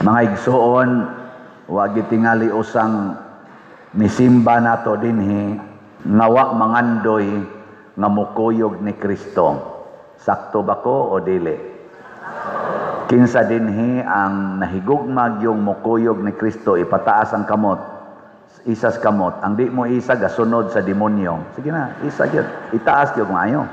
Mga igsuon, wa gitingali usang nisimba nato dinhi nga wa mangandoy nga mukuyog ni Kristo. Sakto ba ko o dili? Kinsa dinhi ang nahigugma yung mukuyog ni Kristo, ipataas ang kamot. Isas kamot. Ang di mo isa, gasunod sa demonyo. Sige na, isa gyud. Itaas gyud maayo.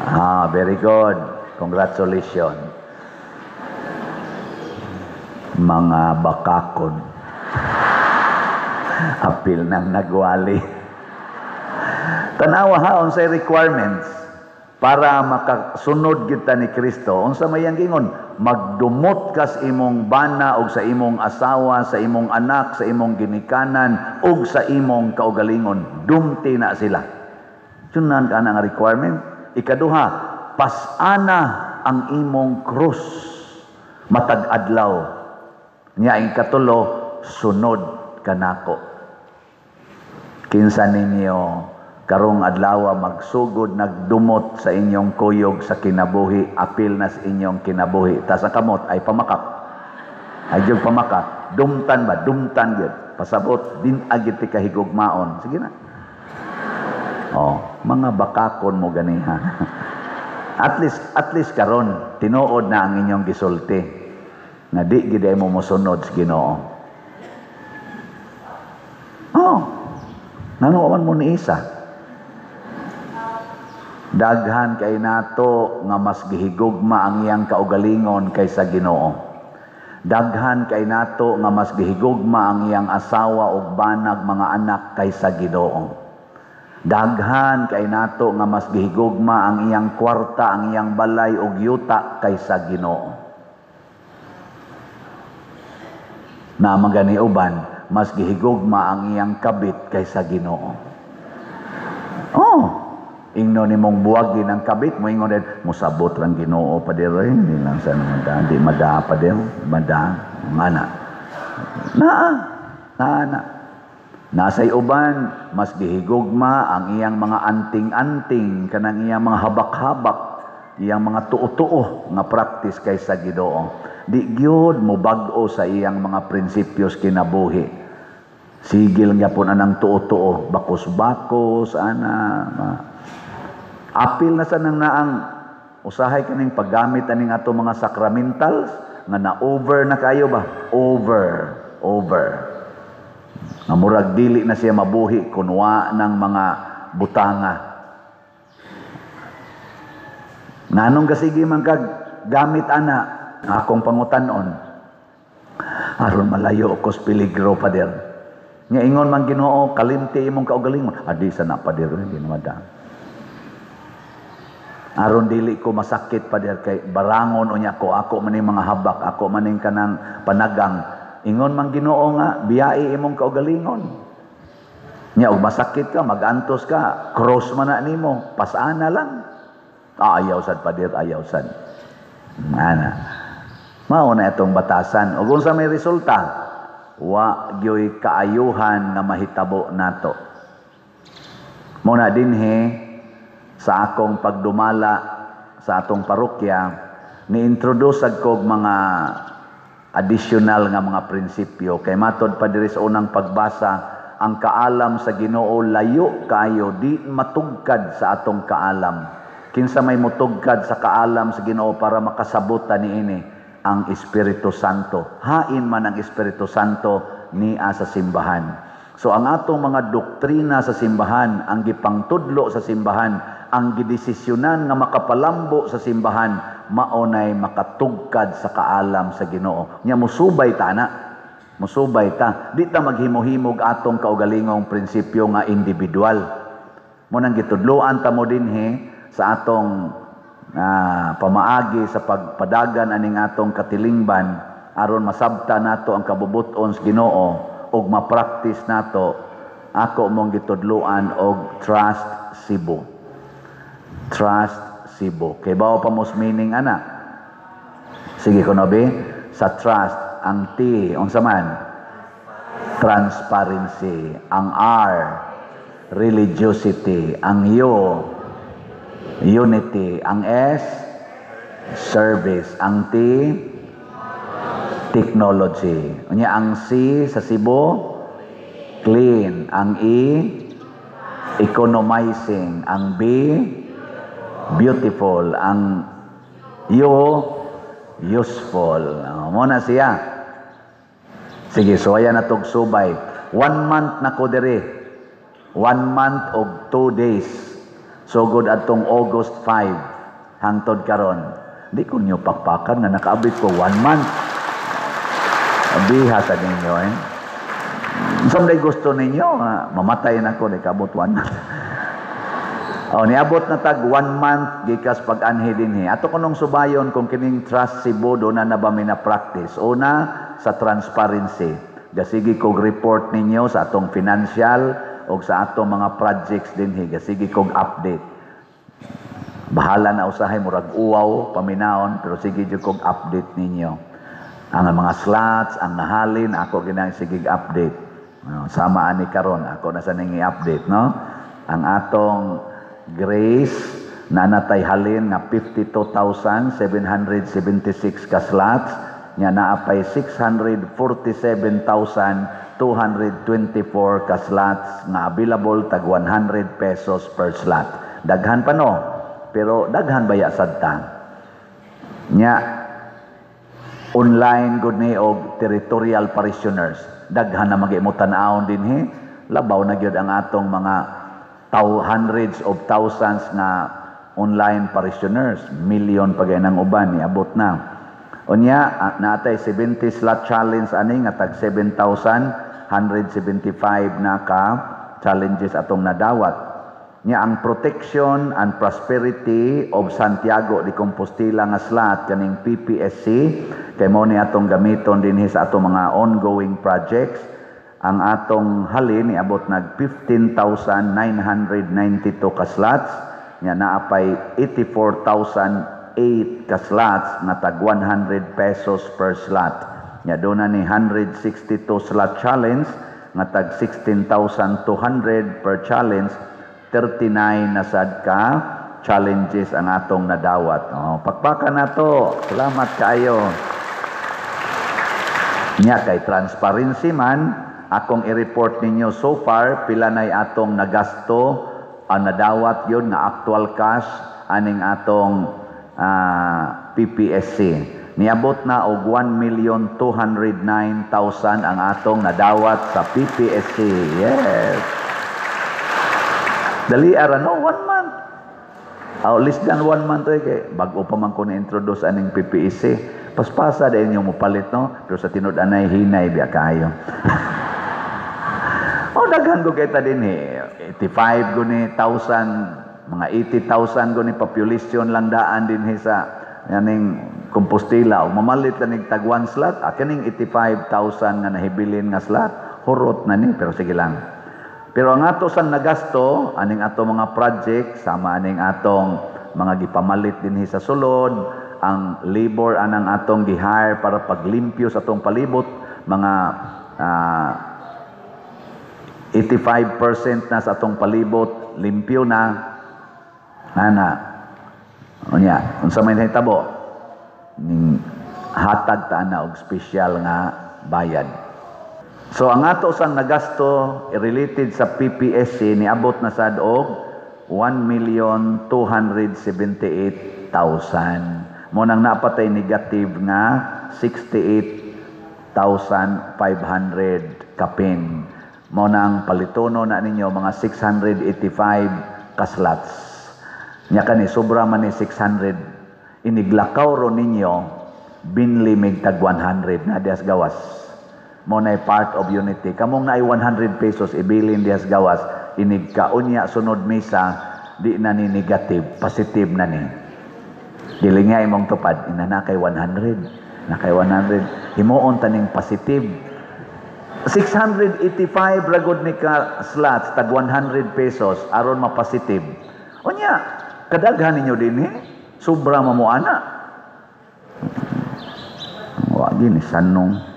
Ah, very good. Congratulations. Mga bakakon. Apil nang nagwali. Tanawa ha, unsay requirements para makasunod kita ni Kristo? Unsa may iyang gingon? Magdumot kas imong bana og sa imong asawa, sa imong anak, sa imong ginikanan ug sa imong kaugalingon. Dumti na sila. Tunan ka na nga requirement. Ikaduha, pasana ang imong krus matag adlaw. Nya ang katulo, sunod kanako. Kinsa ninyo karong adlaw magsugod nagdumot sa inyong kuyog sa kinabuhi, apil na sa inyong kinabuhi? Tas ang kamot ay pamakak. Ay jud pamakak. Dumtan ba? Dumtan gyud. Pasabot, din agit ti kahigugmaon. Sige na. Oh, mga bakakon mo ganiha. At least karon tinuod na ang inyong gisulti nga di gid mo mosunod sa Ginoo. Oh. Ngano man mo ni isa? Daghan kay nato nga mas gihigugma ang iyang kaugalingon kaysa Ginoo. Daghan kay nato nga mas gihigugma ang iyang asawa ug banag, mga anak kaysa Ginoo. Daghan kay nato nga mas gihigugma ang iyang kwarta, ang iyang balay ug yuta kaysa Ginoo. Na magani uban, mas gihigugma ang iyang kabit kaysa Ginoo. Oh, ingno nimong buwagin ang kabit mo, ingon din, musabot rang Ginoo pa diri, hindi lang sa mada, di mada pa din, mada, ngana. Naa, naa na. Nasay uban, mas gihigugma ang iyang mga anting-anting, kanang iyang mga habak-habak, iyang mga tuo-tuo nga practice kaysa Ginoo. Di gyud mo bag-o sa iyang mga prinsipyos kinabuhi. Sigil nga po anang tuo-tuo, bakos-bakos, ana, apil na sa nang naang usahay kaning paggamit aning ato mga sacramentals nga na over na kayo ba? Over, over. Nga murag dili na siya mabuhi kunwa ng mga butanga. Nganong kasigi man kag gamit ana akong pangutanon, aron malayo ko sa peligro, pader. Nga ingon man Ginoo, kalimti imong kaugalingon. Adi sa na, pader, hindi na mada. Aron dili ko masakit, pader, kay barangon unya ko, ako maning mga habak, ako maning kanang panagang. Ingon man Ginoo nga biyai imong kaugalingon. Nya og masakit ka, magantos ka, cross man na nimo, pasana lang. Ah, ayaw sad, pader, ayaw sad. Ana. Mao na itong batasan. Ug unsa may resulta? Wa gyoy kaayuhan nga mahitabo nato. Muna dinhi sa akong pagdumala sa atong parokya, ni-introduce sad kog mga additional nga mga prinsipyo kay matod pa diri sa unang pagbasa, ang kaalam sa Ginoo layo kaayo, di matugkad sa atong kaalam. Kinsa may mutugkad sa kaalam sa Ginoo para makasabot ta niini? Ang Espiritu Santo. Hain man ang Espiritu Santo niya sa simbahan. So ang atong mga doktrina sa simbahan, ang gipangtudlo sa simbahan, ang gidesisyonan nga makapalambo sa simbahan, maunay makatugkad sa kaalam sa Ginoo. Nya musubay ta na. Musubay ta. Di ta maghimo-himog atong kaugalingong prinsipyo nga individual. Mo nang gitudloan ta mo dinhi sa atong pamaagi sa pagpadagan aning atong katilingban aron masabta nato ang kabubut-on sa Ginoo ug ma-practice nato, ako mong gitudloan og Trust Cebu. Trust Cebu. Kay bawo pa mos meaning ana. Sige kuno be, sa trust, ang T unsa man? Transparency, ang R, religiosity, ang U, unity, ang S, service, ang T, Technology. Unya ang C sa Cebu, clean. Ang E, economizing. Ang B, beautiful. Ang U, useful. Oh, mao na siya. Sige, so ayan na tog subay. One month na ko diri. One month og 2 days. Sugod atong August 5 hangtod karon. Di ko niyo pakpakan nga nakaabit ko one month. Biha sa ninyo eh. Unsa man gusto ninyo, ah, mamatay na ko, di kabot one month. Oh, niabot na tag one month gikas pag-anhi dinhi. Ato kunong subayon kung kining Trust Cebu duna na ba mi na practice. Una, sa transparency. Gasigi kog report ninyo sa atong financial o sa atong mga projects dinhi. Gasigi kog update. Bahala na usahay murag uwaw paminaon, pero sige jud kog update ninyo. Ang mga slots, ang nahalin, ako ginang sige update. No, sama ani karon, ako na sa ning i-update, no? Ang atong Grace na natay halin nga 52,776 ka slots nya naa pay 647,224 ka slots nga available, tag 100 pesos per slot. Daghan pa, no? Pero daghan baya sad ta? Nya online gud ni og territorial parishioners. Daghan na mag tan-awon dinhi. Labaw na gyud ang atong mga hundreds of thousands na online parishioners, million pa gay ng uban niabot na. Unya natay 70 slot challenge ani nga tag 7,175 na ka challenges atong nadawat. Nya ang Protection and Prosperity of Santiago de Compostela nga slot, kaning PPSC, kay mao ni atong gamiton dinhi sa atong mga ongoing projects. Ang atong halin niabot nag 15,992 ka slots nya naa pay 84,008 ka slots nga tag 100 pesos per slot. Nya duna ni 162 slot challenge nga tag 16,200 per challenge. 39 na sad ka challenges ang atong nadawat. Oh, pakpakan nato. Salamat kaayo. Nya kay transparency man, akong i-report ninyo so far pila nay atong nagasto, ang nadawat yun nga actual cash aning atong PPSC. Niabot na og 1,209,000 ang atong nadawat sa PPSC. Yes. Dali ara, no, one month. Oh, less than one month eh, kay bago pa man ko na-introduce aning PPSC. Paspasa din yung mupalit, no? Pero sa tinud anay hinay biya kayo. Oh, daghan ko kita din eh. 85 ko ni thousand, mga 80,000 ko ni population lang daan din sa yaning Compostela. O mamalit lang nig tag one slot, ah, kaning 85,000 nga nahibilin nga slot, hurot na ni, pero sige lang. Pero ang ato sang nagasto, aning ato mga project, sama aning atong mga gipamalit dinhi sa sulod, ang labor anang atong gihire para paglimpyo sa atong palibot, mga 85% na sa atong palibot limpyo na ana. Unya unsa may nahitabo, ning hatag ta na og espesyal nga bayad. So ang ato sang nagasto related sa PPSC niabot na sad og 1,278,000. Mao nang napatay negative nga 68,500 kapin. Mao nang palitono na ninyo mga 685 ka slots. Nya kani sobra man ni 600, iniglakaw ro ninyo binli mig tag 100 na dihas gawas. Mao na part of unity. Kamong naay 100 pesos ibilin dihas gawas, inig kaunya sunod misa di na ni negative, positive na ni. Dili nga imong tupad, ina na kay 100. Na kay 100. Himuon taning positive. 685 ragod ni ka slots tag 100 pesos aron mapositive. Unya, kadaghan ninyo din eh. Sobra mo ana. Wa gini sanong.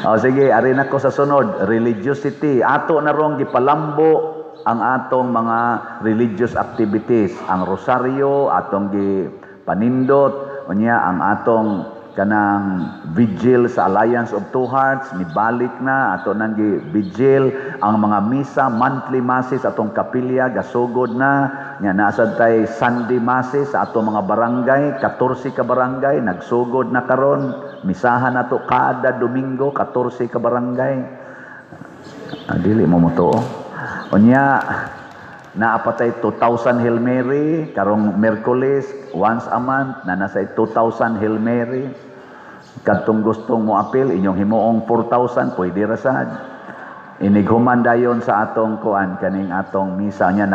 O sige, ari na ko sa sunod, religiosity. Ato na rong gipalambo ang atong mga religious activities. Ang rosaryo, atong gipanindot, Unya ang atong kanang vigil sa Alliance of Two Hearts nibalik na, ato nang gi vigil ang mga misa, monthly masses, atong kapilya gasugod na. Nya naa sad tay Sunday masses sa atong mga barangay, 14 ka barangay nagsugod na karon. Misahan nato kada Domingo, 14 ka barangay. Ah, dili mo motuo. Unya naa pa tay 2,000 Hail Mary karong Miyerkules, once a month na nasa 2,000 Hail Mary. Kadtong gustong mo apil, inyong himuong 4,000, pwede ra sad. Inighuman dayon sa atong kuan, kaning atong misa niya,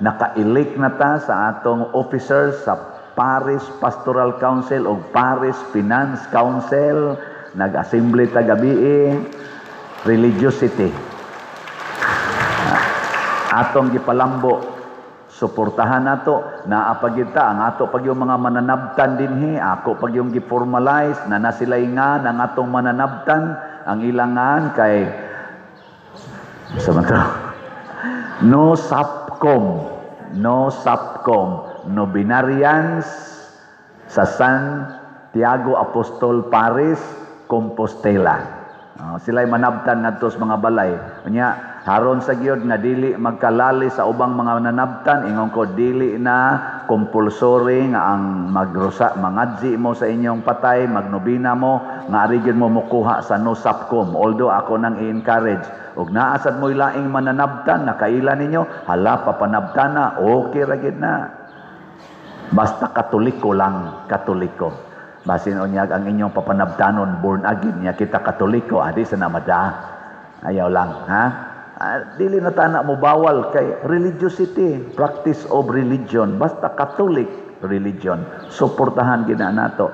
naka-elect na ta sa atong officers sa Parish Pastoral Council o Parish Finance Council. Nag-assembly ta gabi. Religiosity atong gipalambo, suportahan nato. Naa pa gyud ta ang ato pag yung mga mananabtan dinhi, ako pag yung gi-formalize na na sila nga ang atong mananabtan. Ang ilangan kay sa man to, no sapcom, no sapcom, Novenarians sa Santiago Apostol Parish, Compostela. Oh, sila'y manabtan ngadto sa mga balay. Unya, haron sa gyud nga dili magkalali sa ubang mga nanabtan, ingon ko dili na compulsory nga ang magrusa, mangadzi mo sa inyong patay, magnobina mo, nga ari gyud mo mukuha sa no sapcom. Although ako nang i-encourage, ug naa sad mo'y laing mananabtan, nakaila ninyo, hala, papanabtan na, okay ra gyud na. Basta Katoliko lang, Katoliko. Basin unyag ang inyong papanabtanon born again niya kita Katoliko, adi sa namada. Ayaw lang, ha? Ah, dili na tana mo bawal kay religiosity, practice of religion, basta Catholic religion. Suportahan gina nato.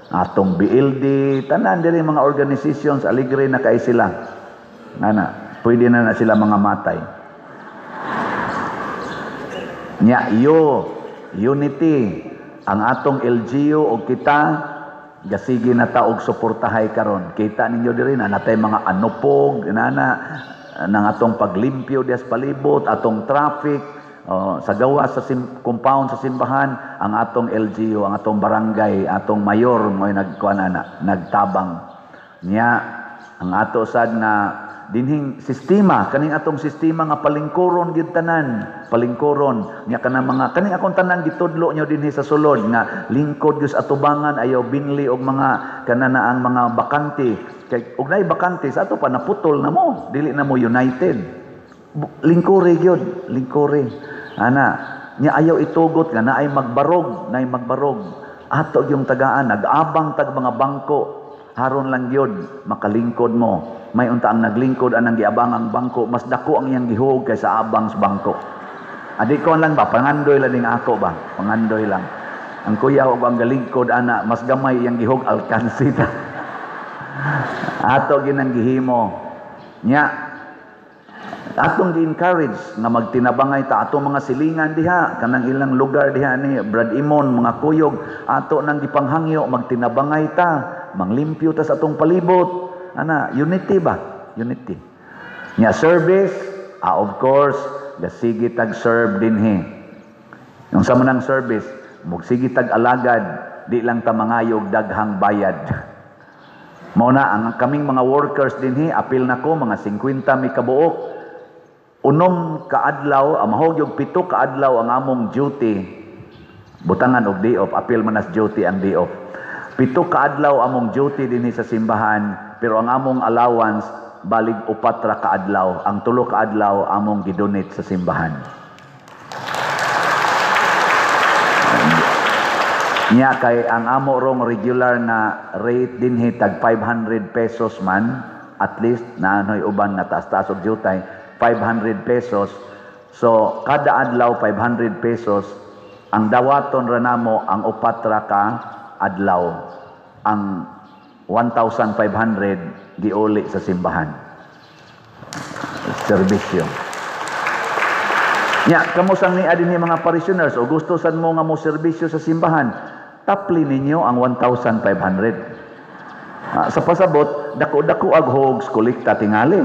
Atong BLD, tanan diri mga organizations, aligre na kay sila. Ana, pwede na na sila mga matay. Nya yo, unity ang atong LGU og kita gasige na ta og suportahay karon. Kita ninyo diri na natay mga anupog nana nang atong paglimpyo dias palibot, atong traffic, oh, sa gawas sa compound sa simbahan, ang atong LGU, ang atong barangay, atong mayor mo'y nagkuan ana, nagtabang. Nya ang ato sad nga dinhing sistema, kaning atong sistema nga palingkuron gyud tanan, palingkuron nya kanang mga kaning akong tanan gitudlo nyo dinhi sa sulod nga lingkod gyud sa atubangan, ayaw binli og mga kanana ang mga bakante kay og naay bakante sa ato pa naputol na mo, dili na mo united. Lingkuri gyud, lingkuri ana. Nya ayaw itugot nga naay magbarog, naay magbarog. Ato yung tagaan, nag-abang tag mga bangko, haron lang gyud makalingkod mo. May unta ang naglingkod anang giabang ang bangko, mas dako ang iyang gihug kaysa abang sa bangko. Adi ko lang ba, pangandoy lang ning ako ba, pangandoy lang. Ang kuya og ang galingkod ana, mas gamay iyang gihug, alkansi ta. Ato ginang gihimo. Nya atong gi-encourage nga magtinabangay ta atong mga silingan diha, kanang ilang lugar diha ni Brad Imon, mga kuyog, ato nang gipanghangyo magtinabangay ta, manglimpyo ta sa atong palibot. Ana, unity ba? Unity. Nya service, of course, gasige tag serve dinhi. Yung sa manang service, mugsige tag alagad, di lang ta mangayog daghang bayad. Mao na ang kaming mga workers dinhi, apil nako mga 50 mi kabuok. 6 ka adlaw, mahog yung 7 ka adlaw ang among duty. Butangan og day off, apil man as duty ang day off. 7 ka adlaw among duty dinhi sa simbahan, pero ang among allowance balig 4 ra ka adlaw. Ang 3 ka adlaw among gidonate sa simbahan. Nya kay ang amo rong regular na rate dinhi tag 500 pesos man, at least naanoy uban nga taas-taas og jutay, 500 pesos. So kada adlaw 500 pesos ang dawaton ra namo ang 4 ra ka adlaw. Ang 1,500 giuli sa simbahan. Serbisyo. Nya, kamo sang niya dinhi mga parishioners o gusto sad mo nga mo serbisyo sa simbahan, tapli ninyo ang 1,500. Sa pasabot, dako-dako ag hogs kolekta tingali.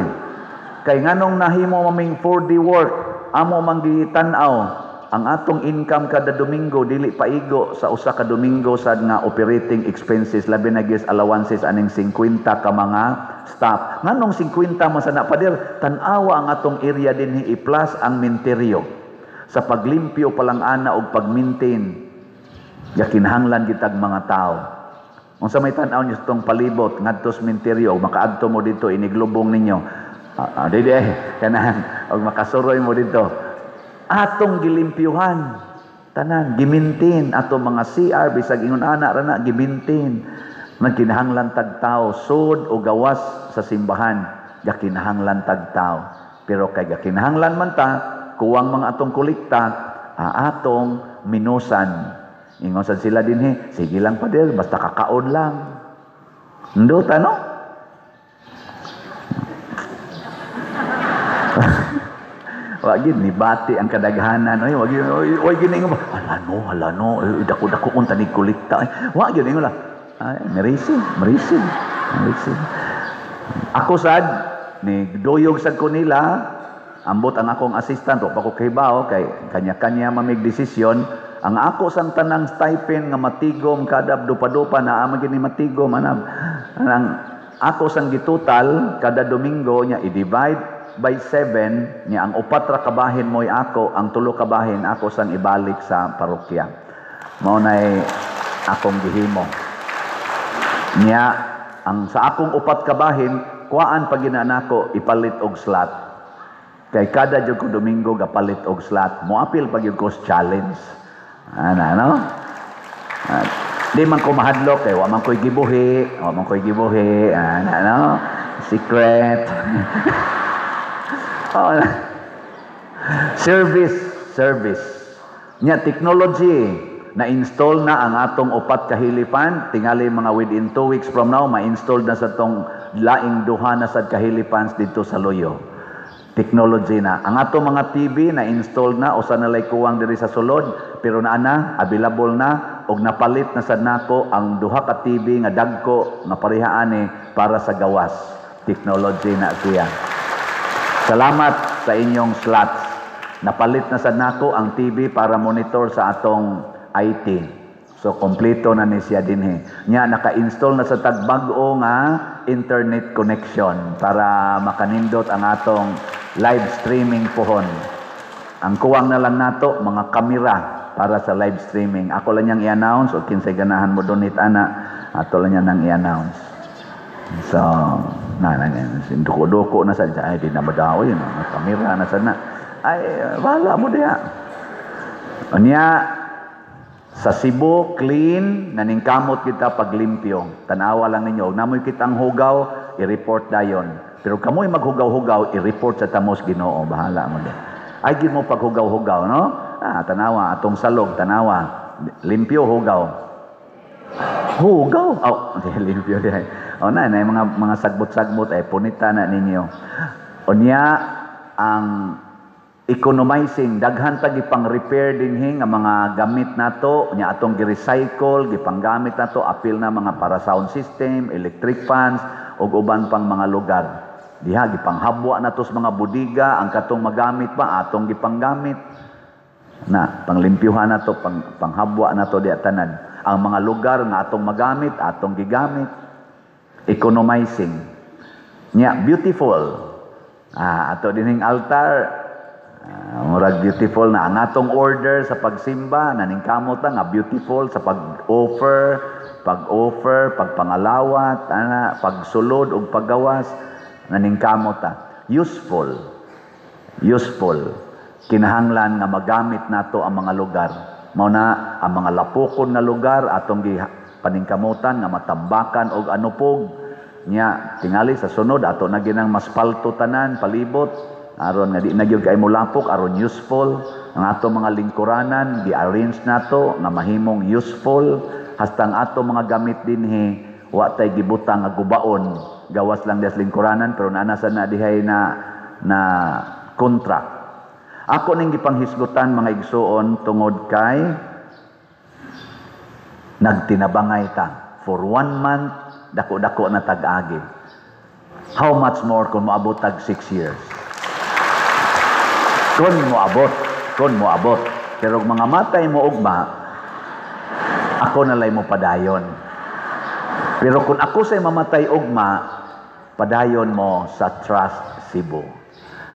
Kay nganong nahimo maming 4D work, amo man gitan-aw. Ang atong income kada Domingo dili paigo sa usa ka Domingo sad nga operating expenses, labi na gyud allowances aning 50 ka mga staff. Nganong 50 man sana, pader? Tan-awa ang atong area dinhi, i-plus ang minteryo. Sa paglimpyo pa lang ana og pag-maintain, gakinahanglan kitag mga tao. Unsa may tan-aw niyo sa itong palibot ngadto sa minteryo, og makaadto mo dito iniglubong ninyo. Dili eh, kanahan og makasuroy mo dito. Atong gilimpyuhan tanan, gimintin ato mga CR, bisag ingon ana ra na gimintin. Nagkinahanglan tag tao sud o gawas sa simbahan, gakinahanglan tag tao. Pero kay gakinahanglan man ta, kuwang mga atong kolekta, atong minusan. Ingon sad sila dinhi, "Sige lang, pader, basta kakaon lang." Ndot ano? Wa gid ni bati ang kadaghanan. Oy, wa gid, oy, gid ingon ba? Hala no, hala no, dako dako unta ni kolekta. Wa gid ingon lang. Ay, merisi, merisi, merisi. Ako sad ni duyog sad ko nila, ambot ang akong assistant o pa ko kahibaw kay kanya-kanya mamig desisyon. Ang ako sang tanang stipend nga matigom kada dupa-dupa na ama gini matigom anang anang ako sang gitotal kada Domingo nya i-divide by 7 nya ang upat ra kabahin mo'y ako, ang tulo kabahin ako sang ibalik sa parokya. Mao nay akong gihimo. Nya ang sa akong upat kabahin, kuhaan pag nako ipalit og slot. Kay kada jud ko Domingo gapalit og slot, moapil pag ko challenge. Ana no? Di man ko mahadlok kay wa man ko'y gibuhi, wa man ko'y gibuhi, ana no? Secret. Oh, service, service. Nya technology, na-install na ang atong upat ka helifan, tingali mga within 2 weeks from now ma-install na sa tong laing duha na sad ka helifans dito sa Luyo. Technology na. Ang atong mga TV na-install na, usa na lay kuwang diri sa sulod, pero naa na, available na og napalit na sad nako ang duha ka TV nga dagko nga pareha ani para sa gawas. Technology na siya. Salamat sa inyong slots. Napalit na sad nako ang TV para monitor sa atong IT. So kompleto na ni siya dinhi. Nya naka-install na sa tagbag-o nga internet connection para makanindot ang atong live streaming pohon. Ang kuwang na lang nato mga kamera para sa live streaming. Ako lang niyang i-announce o kinsay ganahan mo donate ana, ato lang niya nang i-announce. So, na na duko-duko na sa ay di na madao yun, mga kamera na sa na. Ay, wala mo diha. Unya, sa Cebu, clean, naningkamot kita paglimpyo. Tanawa lang ninyo, og namoy kitang hugaw, i-report dayon. Pero kamoy maghugaw-hugaw, i-report sa tamos Ginoo, bahala mo diha. Ay, gid mo paghugaw-hugaw, no? Tanawa, atong salog, tanawa. Limpyo, hugaw. Hugaw? Oh, limpyo diha. O na, na mga sagbot-sagbot, ay punita na ninyo. Unya, ang economizing, daghan ta gipang repair dinhi nga mga gamit nato, nya atong gi-recycle, gipanggamit nato, apil na mga para sound system, electric fans, ug uban pang mga lugar. Diha gipanghabwa nato sa mga budiga, ang katong magamit pa atong gipanggamit. Na panglimpyuhan nato, panghabwa nato diha tanan. Ang mga lugar nga atong magamit, atong gigamit. Economizing. Nya beautiful. Ato dinhing altar, murag beautiful na ang atong order sa pagsimba, naningkamot ta nga beautiful sa pag-offer, pag-offer, pagpangalawat, ana, pagsulod ug paggawas, naningkamot ta. Useful. Useful. Kinahanglan nga magamit nato ang mga lugar. Mao na ang mga lapokon nga lugar atong gipaningkamutan nga matambakan og anupog. Nya tingali sa sunod ato na ginang maspalto tanan palibot aron nga di na gyud kay molapok, aron useful ang ato mga lingkuranan, gi-arrange nato nga mahimong useful hasta ang ato mga gamit dinhi wa tay gibutang nga gubaon, gawas lang dias lingkuranan, pero naa na sa na dihay na contract. Ako ning gipanghisgutan, mga igsuon, tungod kay nagtinabangay ta for 1 month, dako-dako na tag-agi. How much more kung moabot tag 6 years? Kung moabot, kung moabot. Pero kung mangamatay mo ugma, ako na lay mo padayon. Pero kung ako say mamatay ugma, padayon mo sa Trust Cebu.